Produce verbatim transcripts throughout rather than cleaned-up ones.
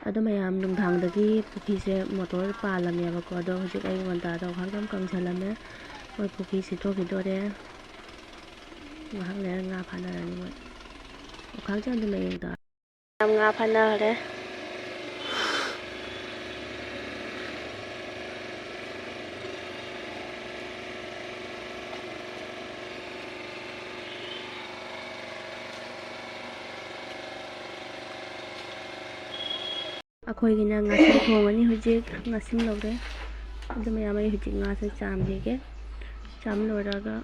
ꯑꯗꯣ ꯃꯌꯥꯝ, ꯅꯨꯡꯗꯥꯡꯗꯒꯤ ꯄꯨꯈ꯭ꯔꯤꯁꯦ ꯃꯣꯇꯣꯔ ꯄꯥꯜꯂꯝꯃꯦꯕꯀꯣ꯫ ꯑꯗꯣ ꯍꯧꯖꯤꯛ ꯑꯌꯨꯛ ꯉꯟꯇꯥꯗ ꯑꯣꯈꯥꯛꯁꯦ ꯌꯥꯝ ꯀꯪꯁꯜꯂꯝꯃꯦ꯫ ꯃꯣꯏ ꯄꯨꯈ꯭ꯔꯤꯁꯤ ꯊꯣꯛꯈꯤꯗꯣꯔꯦ꯫ ꯉꯥꯏꯍꯥꯛ ꯂꯩꯔꯒ ꯉꯥ ꯐꯥꯅꯔꯅꯤ ꯃꯣꯏ꯫ ꯑꯣꯈꯥꯛꯁꯦ ꯌꯥꯝ ꯃꯌꯦꯡ ꯇꯥ-, ꯌꯥꯝ ꯉꯥ ꯐꯥꯅꯈ꯭ꯔꯦ꯫ ꯑꯩꯈꯣꯏꯒꯤꯅ ꯉꯥꯁꯤꯡ ꯊꯣꯡꯉꯅꯤ ꯍꯧꯖꯤꯛ꯫ ꯉꯥꯁꯤꯡ ꯂꯧꯔꯦ꯫ ꯑꯗꯨ ꯃꯌꯥꯝ ꯑꯩ ꯍꯧꯖꯤꯛ ꯉꯥꯁꯦ ꯆꯥꯝꯈꯤꯒꯦ꯫ ꯆꯥꯝ ꯂꯣꯏꯔꯒ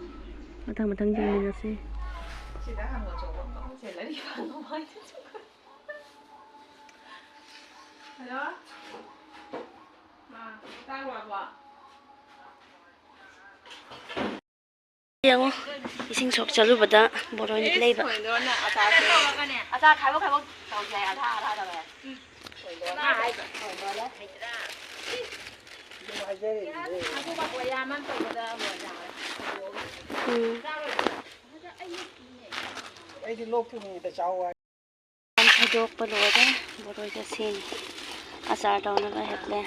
ꯃꯊꯪ ꯃꯊꯪ ꯌꯦꯡꯃꯤꯟꯅꯁꯤ꯫ ꯁꯤꯗ ꯍꯪꯉꯣ, ꯆꯣꯡꯕ ꯃꯐꯝꯁꯦ ꯂꯩ ꯐꯪꯉꯣ ꯍꯥꯏꯗꯤ꯫ ꯍꯜꯂꯣ? ꯑꯥ, ꯇꯥꯔꯕꯣ? ꯌꯦꯡꯉꯣ, ꯏꯁꯤꯡ ꯁꯣꯛ ꯆꯠꯂꯨꯕꯗ ꯕꯣꯔꯣꯏ ꯂꯩꯕ꯫ ꯊꯣꯏꯗꯣꯟꯅ ꯑꯆꯥꯔ ꯁꯦꯝꯃꯦ꯫ ꯑꯆꯥꯔ ꯈꯥꯏꯕꯣꯛ ꯈꯥꯏꯕꯣꯛ ꯇꯧꯁꯦ ꯍꯥꯏ, ꯑꯊꯥ ꯑꯊꯥ ꯇꯧꯋꯦ꯫ ꯊꯣꯏꯗꯣꯟꯅ ꯍꯥꯏꯕ꯫ ꯊꯣꯏꯗꯣꯟꯅ꯫ ꯑꯗꯨꯒ ꯕꯣꯌꯥ ꯑꯃ ꯇꯧꯕꯗ ꯕꯣꯌꯥ꯫ ꯎꯝ꯫ ꯑꯩꯗꯤ ꯂꯣꯛ ꯊꯨꯡꯉꯤꯗ ꯆꯥꯎ ꯍꯥꯏ꯫ ꯌꯥꯝ ꯊꯩꯗꯣꯛꯄ ꯂꯣꯏꯔꯦ꯫ ꯕꯣꯔꯣꯏꯒ ꯁꯦꯝꯃꯤ꯫ ꯑꯆꯥꯔ ꯇꯧꯅꯕ ꯍꯦꯠꯂꯦ꯫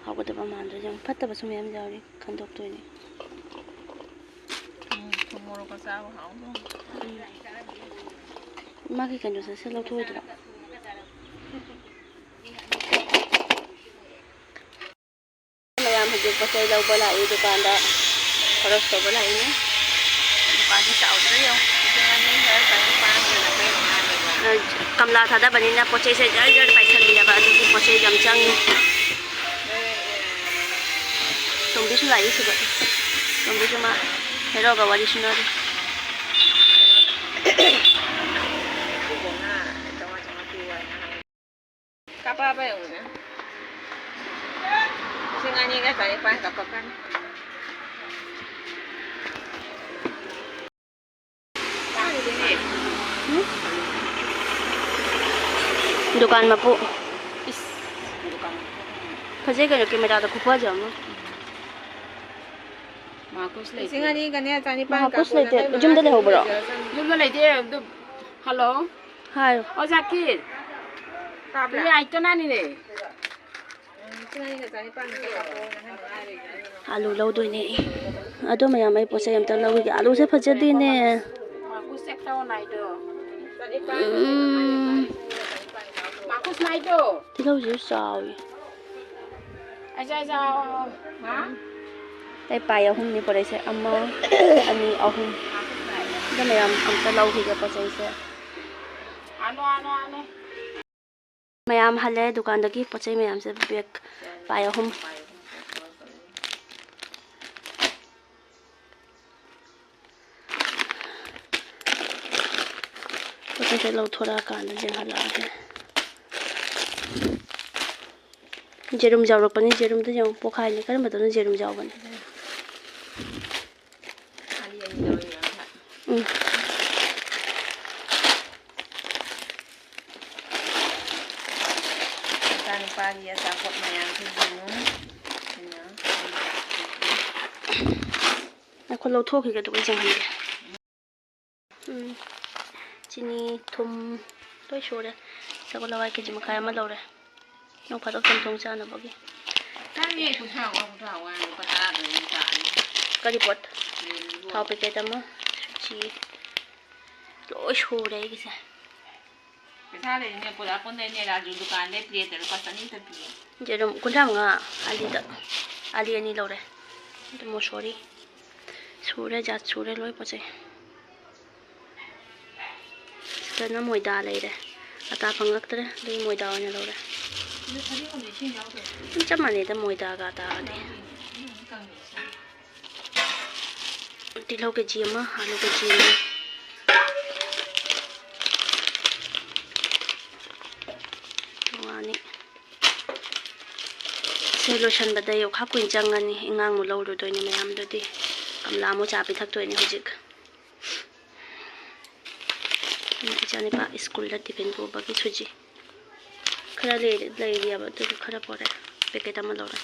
ꯍꯥꯎꯒꯗꯕ ꯃꯥꯟꯗ꯭ꯔꯦ꯫ ꯌꯥꯝ ꯐꯠꯇꯕꯁꯨ ꯃꯌꯥꯝ ꯌꯥꯎꯔꯤ꯫ ꯈꯟꯗꯣꯛꯇꯣꯏꯅꯤ꯫ ꯎꯝ, ꯊꯨꯝ ꯃꯣꯔꯣꯛꯀ ꯆꯥꯕ ꯍꯥꯎꯗꯧꯅꯤ꯫ ꯃꯥꯒꯤ ꯀꯩꯅꯣꯁꯦ ꯁꯤ ꯂꯧꯊꯣꯛꯑꯣꯏꯗ꯭ꯔꯣ? ꯃꯌꯥꯝ ꯍꯧꯖꯤꯛ ꯄꯣꯠ ꯆꯩ ꯂꯧꯕ ꯂꯥꯛꯏ ꯗꯨꯀꯥꯟꯗ꯫ ꯈꯔꯁ ꯇꯧꯕ ꯂꯥꯛꯏꯅꯦ꯫ ꯗꯨꯀꯥꯟꯁꯦ ꯆꯥꯎꯗ꯭ꯔꯥ ꯌꯦꯡꯉꯨ꯫ ꯂꯤꯁꯤꯡ ꯑꯅꯤꯒ ꯆꯅꯤꯄꯥꯟꯒ ꯅꯤꯐꯨ ꯃꯉꯥꯅꯦꯕ꯫ ꯒꯝꯂꯥ ꯊꯥꯗꯕꯅꯤꯅ ꯄꯣꯠ ꯆꯩꯁꯦ ꯖꯔ ꯖꯔ ꯄꯥꯏꯁꯟꯕꯤꯅꯕ, ꯑꯗꯨꯒꯤ ꯄꯣꯠ ꯆꯩ ꯌꯥꯝ ꯆꯪꯉꯤ꯫ ꯇꯣꯝꯕꯤꯁꯨ ꯂꯥꯛꯏ ꯁꯤꯗ꯫ ꯇꯣꯝꯕꯤꯁꯨ ꯃꯥ ꯍꯦꯔꯣꯒ ꯋꯥꯔꯤ ꯁꯨꯅꯔꯤ꯫ ꯀꯥꯄꯛꯑꯕ ꯌꯦꯡꯉꯨꯅꯦ꯫ ꯂꯤꯁꯤꯡ ꯑꯅꯤꯒ ꯆꯅꯤꯄꯥꯟ ꯀꯥꯄꯛꯀꯅꯤ꯫ ꯇꯥꯡꯉꯤꯗꯨꯅꯦ꯫ ꯎꯝ? ꯗꯨꯀꯥꯟ ꯃꯄꯨ꯫ ꯏꯁ, ꯗꯨꯀꯥꯟ ꯃꯄꯨ꯫ ꯐꯖꯩ ꯀꯩꯅꯣ, ꯀꯦꯃꯦꯔꯥꯗ ꯈꯨꯐꯖ ꯑꯃ꯫ ꯃꯥꯀꯨꯁ ꯂꯩꯇꯦ꯫ ꯂꯤꯁꯤꯡ ꯑꯅꯤꯒꯅꯦ ꯆꯅꯤꯄꯥꯟ ꯃꯥꯀꯨꯁ ꯀꯥꯞꯄꯣ, ꯂꯩꯇꯦ꯫ ꯅꯇꯩ ꯌꯨꯝꯗ ꯃꯅꯥꯎ ꯂꯩꯍꯧꯕ꯭ꯔꯣ? ꯂꯩꯖꯔꯖꯅꯨ꯫ ꯌꯨꯝꯗ ꯂꯩꯇꯦ꯫ ꯑꯗꯨ ꯍꯜꯂꯣ꯫ ꯍꯥꯏꯌꯣ꯫ ꯑꯣ, ꯖꯥꯀꯤꯔ꯫ ꯇꯥꯕ꯭ꯔꯥ? ꯌꯥꯏꯇꯣ ꯅꯥꯅꯤꯅꯦ꯫ ꯑꯥꯂꯨ ꯂꯧꯗꯣꯏꯅꯦ ꯑꯩ꯫ ꯑꯗꯣ ꯃꯌꯥꯝ, ꯑꯩ ꯄꯣꯠ ꯆꯩ ꯑꯝꯇ ꯂꯧꯈꯤꯒꯦ꯫ ꯑꯥꯂꯨꯁꯦ ꯐꯖꯗꯦꯅꯦ꯫ ꯎꯝ꯫ ꯇꯤꯜꯍꯧꯁꯤꯁꯨ ꯆꯥꯎꯏ꯫ ꯑꯩ ꯄꯥꯏ ꯑꯍꯨꯝꯅꯤ ꯄꯨꯔꯛꯏꯁꯦ꯫ ꯑꯃ, ꯑꯅꯤ, ꯑꯍꯨꯝ꯫ ꯑꯗꯣ ꯃꯌꯥꯝ ꯑꯝꯇ ꯂꯧꯈꯤꯒꯦ ꯄꯣꯠ ꯆꯩꯁꯦ꯫ ꯃꯌꯥꯝ ꯍꯜꯂꯦ ꯗꯨꯀꯥꯟꯗꯒꯤ ꯄꯣꯠ ꯆꯩ ꯃꯌꯥꯝꯁꯦ, ꯕꯦꯒ ꯄꯥꯏ ꯑꯍꯨꯝ꯫ ꯄꯣꯠ ꯆꯩꯁꯦ ꯂꯧꯊꯣꯔꯛꯑꯀꯥꯟꯗ ꯌꯦꯡꯍꯜꯂꯛꯑꯒꯦ꯫ ꯌꯦꯔꯨꯝ ꯌꯥꯎꯔꯛꯄꯅꯤ, ꯌꯦꯔꯨꯝꯗ ꯌꯦꯡꯉꯨ, ꯄꯣꯛꯈꯥꯏꯅꯤ꯫ ꯀꯔꯝꯕꯗꯅꯣ ꯌꯦꯔꯨꯝ ꯌꯥꯎꯕꯅꯤ? ꯎꯝ꯫ ꯏꯆꯥꯅꯨꯄꯥꯒꯤ ꯑꯆꯥꯄꯣꯠ ꯃꯌꯥꯝꯁꯨ ꯌꯦꯡꯉꯨ꯫ ꯁꯤꯅ ꯉꯥꯏꯈꯣ, ꯂꯧꯊꯣꯛꯈꯤꯒꯦ, ꯑꯗꯨꯒ ꯌꯦꯡꯍꯟꯒꯦ꯫ ꯎꯝ꯫ ꯆꯤꯅꯤ, ꯊꯨꯝ ꯂꯣꯏ ꯁꯨꯔꯦ꯫ ꯁꯒꯣꯜ ꯍꯋꯥꯏ ꯀꯦ ꯖꯤ ꯃꯈꯥꯏ ꯑꯃ ꯂꯧꯔꯦ꯫ ꯅꯣꯡ ꯐꯥꯗꯣꯛ ꯆꯝꯊꯣꯡ ꯆꯥꯅꯕꯒꯤ꯫ ꯇꯥꯡꯉꯦ, ꯀꯨꯟꯊ꯭ꯔꯥ ꯃꯉꯥ, ꯀꯨꯟꯊ꯭ꯔꯥ ꯃꯉꯥ, ꯂꯨꯄꯥ ꯇꯔꯥꯗ ꯑꯗꯨꯝ ꯇꯥꯔꯅꯤ꯫ ꯀꯔꯤ ꯄꯣꯠ? ꯌꯦꯔꯨꯝꯗꯣ꯫ ꯊꯥꯎ ꯄꯦꯀꯦꯠ ꯑꯃ, ꯆꯤ-, ꯂꯣꯏ ꯁꯨꯔꯦ ꯑꯩꯒꯤꯁꯦ꯫ ꯄꯩꯁꯥ ꯂꯩꯔꯤꯅꯦ, ꯄꯨꯔꯛꯑ ꯄꯣꯠ ꯂꯩꯅꯦ, ꯔꯥꯖꯨ ꯗꯨꯀꯥꯟꯗꯩ ꯄ꯭ꯂꯦꯠꯇ ꯂꯨꯄꯥ ꯆꯅꯤ ꯈꯛꯇ ꯄꯤꯌꯦ꯫ ꯌꯦꯔꯨꯝ ꯀꯨꯟꯊ꯭ꯔꯥ ꯃꯉꯥ, ꯑꯥꯂꯤꯗ, ꯑꯥꯂꯤ ꯑꯅꯤ ꯂꯧꯔꯦ꯫ ꯑꯗꯨ ꯃꯣꯁꯣꯔꯤ ꯁꯨꯔꯦ, ꯖꯥꯠ ꯁꯨꯔꯦ ꯂꯣꯏ ꯄꯣꯠ ꯆꯩ꯫ ꯁꯤꯗꯅ ꯃꯣꯏꯗꯥ ꯂꯩꯔꯦ꯫ ꯑꯇꯥ ꯐꯪꯉꯛꯇ꯭ꯔꯦ, ꯑꯗꯨꯒꯤ ꯃꯣꯏꯗꯥ ꯑꯣꯏꯅ ꯂꯧꯔꯦ꯫ ꯑꯗꯨꯝ ꯆꯞ ꯃꯥꯟꯅꯩꯗ, ꯃꯣꯏꯗꯥꯒ ꯑꯇꯥꯒꯗꯤ꯫ ꯇꯤꯜꯍꯧ ꯀꯦ ꯖꯤ ꯑꯃ, ꯑꯂꯨ ꯀꯦ ꯖꯤ ꯑꯃ꯫ ꯋꯥꯅꯤ꯫ ꯁꯦ ꯂꯣꯏꯁꯟꯕꯗ ꯌꯣꯡꯈꯥꯛ ꯀꯨꯏꯅ ꯆꯪꯉꯅꯤ꯫ ꯏꯉꯥꯡꯃꯨꯛ ꯂꯧꯔꯨꯗꯣꯏꯅꯤ ꯃꯌꯥꯝꯗꯨꯗꯤ꯫ ꯀꯝꯂꯥ ꯑꯃꯨꯛ ꯆꯥ ꯄꯤꯊꯛꯇꯣꯏꯅꯤ ꯍꯧꯖꯤꯛ꯫ ꯏꯆꯥꯅꯤꯄꯥ ꯁ꯭ꯀꯨꯜꯗ ꯇꯤꯐꯤꯟ ꯄꯨꯕꯒꯤ ꯁꯨꯖꯤ ꯈꯔ ꯂꯩꯔꯤ-, ꯂꯩꯔꯤꯑꯕ, ꯑꯗꯨꯁꯨ ꯈꯔ ꯄꯣꯔꯛꯑꯦ꯫ ꯄꯦꯀꯦꯠ ꯑꯃ ꯂꯧꯔꯦ꯫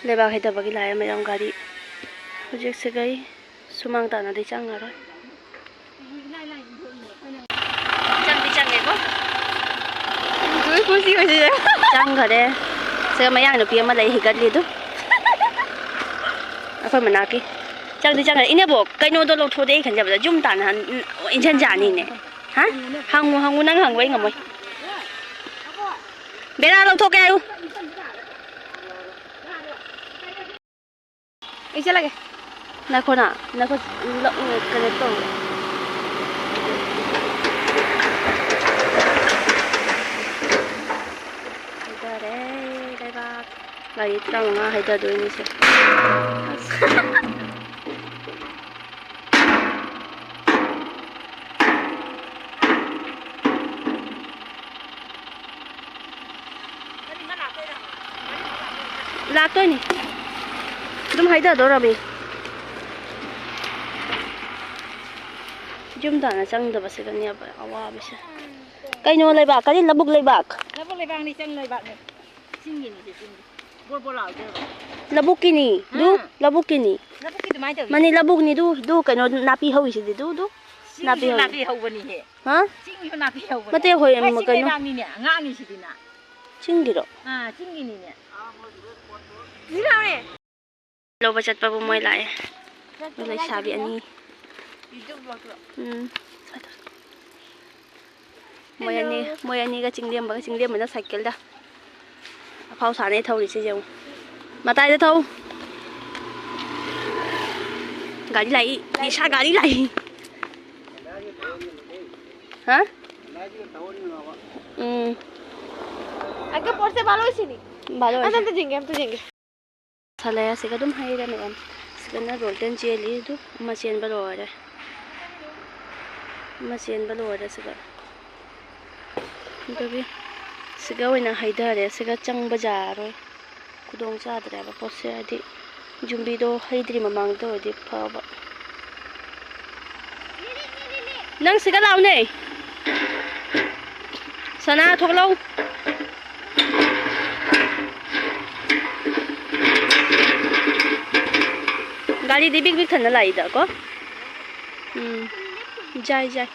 ꯂꯩꯕꯥꯛ ꯍꯩꯗꯕꯒꯤ ꯂꯥꯛꯑꯦ ꯃꯌꯥꯝ ꯒꯥꯔꯤ꯫ ꯍꯧꯖꯤꯛꯁꯤꯒꯩ ꯁꯨꯃꯥꯡ ꯇꯥꯟꯅꯗꯤ ꯆꯪꯉꯔꯣꯏ꯫ ꯆꯪꯗꯤ ꯆꯪꯉꯦꯀꯣ꯫ ꯂꯣꯏ ꯀꯨꯁꯤ ꯑꯣꯏꯁꯤꯜꯂꯦ꯫ ꯆꯪꯈꯔꯦ꯫ ꯁꯤꯗ ꯃꯌꯥꯡ ꯅꯨꯄꯤ ꯑꯃ ꯂꯩ, ꯍꯤꯒꯠꯂꯤ ꯑꯗꯨ꯫ ꯑꯩꯈꯣꯏ ꯃꯅꯥꯛꯀꯤ꯫ ꯆꯪꯗꯤ ꯆꯪꯈꯔꯦ꯫ ꯏꯅꯦꯕꯣꯛ, ꯀꯩꯅꯣꯗꯣ ꯂꯧꯊꯣꯛꯑꯗꯤ ꯑꯩ ꯈꯟꯖꯕꯗ ꯖꯨꯝ ꯇꯥꯅ ꯍꯟ-, ꯏꯟꯖꯟ ꯖꯥꯅꯤꯅꯦ꯫ ꯍꯥ? ꯍꯪꯉꯨ, ꯍꯪꯉꯨ, ꯅꯪ ꯍꯪꯕ ꯑꯩ ꯉꯝꯃꯣꯏ꯫ ꯕꯦꯔꯥ ꯂꯧꯊꯣꯛꯀꯦ ꯍꯥꯏꯌꯨ꯫ ꯑꯩ ꯆꯠꯂꯒꯦ꯫ ꯅꯈꯣꯅ, ꯅꯈꯣ, ꯂ-, ꯎ, ꯀꯩꯅꯣ ꯇꯧ꯫ ꯍꯩꯊꯔꯦ ꯂꯩꯕꯥꯛ꯫ ꯒꯥꯔꯤ ꯇꯔꯥꯃꯉꯥ ꯍꯩꯊꯗꯣꯏꯅꯤꯁꯦ꯫ ꯑꯁ꯫ ꯂꯥꯛꯇꯣꯏꯅꯤ꯫ ꯑꯗꯨꯝ ꯍꯩꯊꯗꯧꯔꯕꯤ꯫ ꯌꯨꯝ ꯇꯥꯟꯅ ꯆꯪꯗꯕꯁꯤꯗꯅꯦꯕ ꯑꯋꯥꯕꯁꯦ꯫ ꯀꯩꯅꯣ ꯂꯩꯕꯥꯛ? ꯀꯔꯤ ꯂꯧꯕꯨꯛ ꯂꯩꯕꯥꯛ? ꯂꯧꯕꯨꯛ ꯂꯩꯕꯥꯛꯅꯤ, ꯆꯤꯡ ꯂꯩꯕꯥꯛꯅꯤ꯫ ꯆꯤꯡꯒꯤꯅꯤ ꯁꯤ, ꯆꯤꯡꯒꯤ꯫ ꯕꯣꯔ ꯕꯣꯔ ꯂꯥꯎꯗꯣꯏꯕ꯫ ꯂꯧꯕꯨꯛꯀꯤꯅꯤ꯫ ꯑꯗꯨ ꯎꯝ꯫ ꯂꯧꯕꯨꯛꯀꯤꯅꯤ꯫ ꯂꯧꯕꯨꯛꯀꯤ ꯑꯗꯨꯃꯥꯏꯅ ꯇꯧꯋꯤ꯫ ꯃꯥꯅꯤ, ꯂꯧꯕꯨꯛꯅꯤ꯫ ꯑꯗꯨ, ꯑꯗꯨ ꯀꯩꯅꯣ ꯅꯥꯄꯤ ꯍꯧꯔꯤꯁꯤꯗꯤ꯫ ꯑꯗꯨ, ꯑꯗꯨ꯫ ꯆꯤꯡꯒꯤꯁꯨ ꯅꯥꯄꯤ ꯍꯧꯔꯤ꯫ ꯅꯥꯄꯤ ꯍꯧꯕꯅꯤꯍꯦ꯫ ꯍꯥ? ꯆꯤꯡꯒꯤꯁꯨ ꯅꯥꯄꯤ ꯍꯧꯕꯅꯦ꯫ ꯅꯠꯇꯦ, ꯍꯣꯏ, ꯍꯣꯏ, ꯆꯤꯡ ꯀꯩꯅꯣ꯫ ꯂꯩꯕꯥꯛꯅꯤꯅꯦ, ꯉꯥꯡꯉꯤꯁꯤꯗꯤꯅ꯫ ꯆꯤꯡꯒꯤꯔꯣ? ꯑꯥ, ꯆꯤꯡꯒꯤꯅꯤꯅꯦ꯫ ꯂꯧꯕ ꯆꯠꯄꯕꯨ ꯃꯣꯏ ꯂꯥꯛꯑꯦ꯫ ꯂꯩꯁꯥꯕꯤ ꯑꯅꯤ꯫ ꯎꯝ꯫ ꯃꯣꯏ ꯑꯅꯤ, ꯃꯣꯏ ꯑꯅꯤꯒ ꯆꯤꯡꯂꯦꯝꯕꯒ, ꯆꯤꯡꯂꯦꯝꯕꯅ ꯁꯥꯏꯀꯜꯗ꯫ ꯑꯐꯥꯎ ꯁꯥꯅꯩ ꯊꯧꯔꯤꯁꯦ ꯌꯦꯡꯉꯨ꯫ ꯃꯇꯥꯏꯗ ꯊꯧ꯫ ꯒꯥꯔꯤ ꯂꯥꯛꯏ꯫ ꯅꯤꯁꯥ ꯒꯥꯔꯤ ꯂꯥꯛꯏ꯫ ꯍꯥ? ꯎꯝ꯫ আগে পড়তে ভালো হয়েছে নি? ভালো হয়েছে। আচ্ছা, আচ্ছা, জিঙ্গে, আমি তো জিঙ্গে। ꯁꯥꯂꯥꯏ ꯑꯁꯤꯒ ꯑꯗꯨꯝ ꯍꯩꯔꯦ ꯃꯌꯥꯝ꯫ ꯁꯤꯗꯅ ꯔꯣꯜꯇꯟ ꯆꯦꯜꯂꯤ ꯑꯗꯨ꯫ ꯑꯃ ꯆꯦꯟꯕ ꯂꯣꯏꯔꯦ꯫ ꯑꯃ ꯆꯦꯟꯕ ꯂꯣꯏꯔꯦ ꯁꯤꯒ꯫ ꯑꯗꯨꯒꯤ ꯁꯤꯒ ꯑꯣꯏꯅ ꯍꯩꯊꯔꯦ꯫ ꯁꯤꯒ ꯆꯪꯕ ꯌꯥꯔꯣꯏ꯫ ꯈꯨꯗꯣꯡ ꯆꯥꯗ꯭ꯔꯦꯕ ꯄꯣꯠꯁꯦ, ꯍꯥꯏꯗꯤ ꯌꯨꯝꯕꯤꯗꯣ ꯍꯩꯗ꯭ꯔꯤ ꯃꯃꯥꯡꯗ ꯑꯣꯏꯔꯗꯤ ꯐꯕ꯫ ꯅꯪ ꯁꯤꯒ ꯂꯥꯎꯅꯦ꯫ ꯁꯅꯥ, ꯊꯣꯛꯂꯛꯎ꯫ ꯒꯥꯔꯤꯗꯤ ꯕꯤꯛ ꯕꯤꯛ ꯊꯟꯅ ꯂꯥꯛꯏꯗꯀꯣ꯫ ꯎꯝ꯫ ꯌꯥꯏ, ꯌꯥꯏ꯫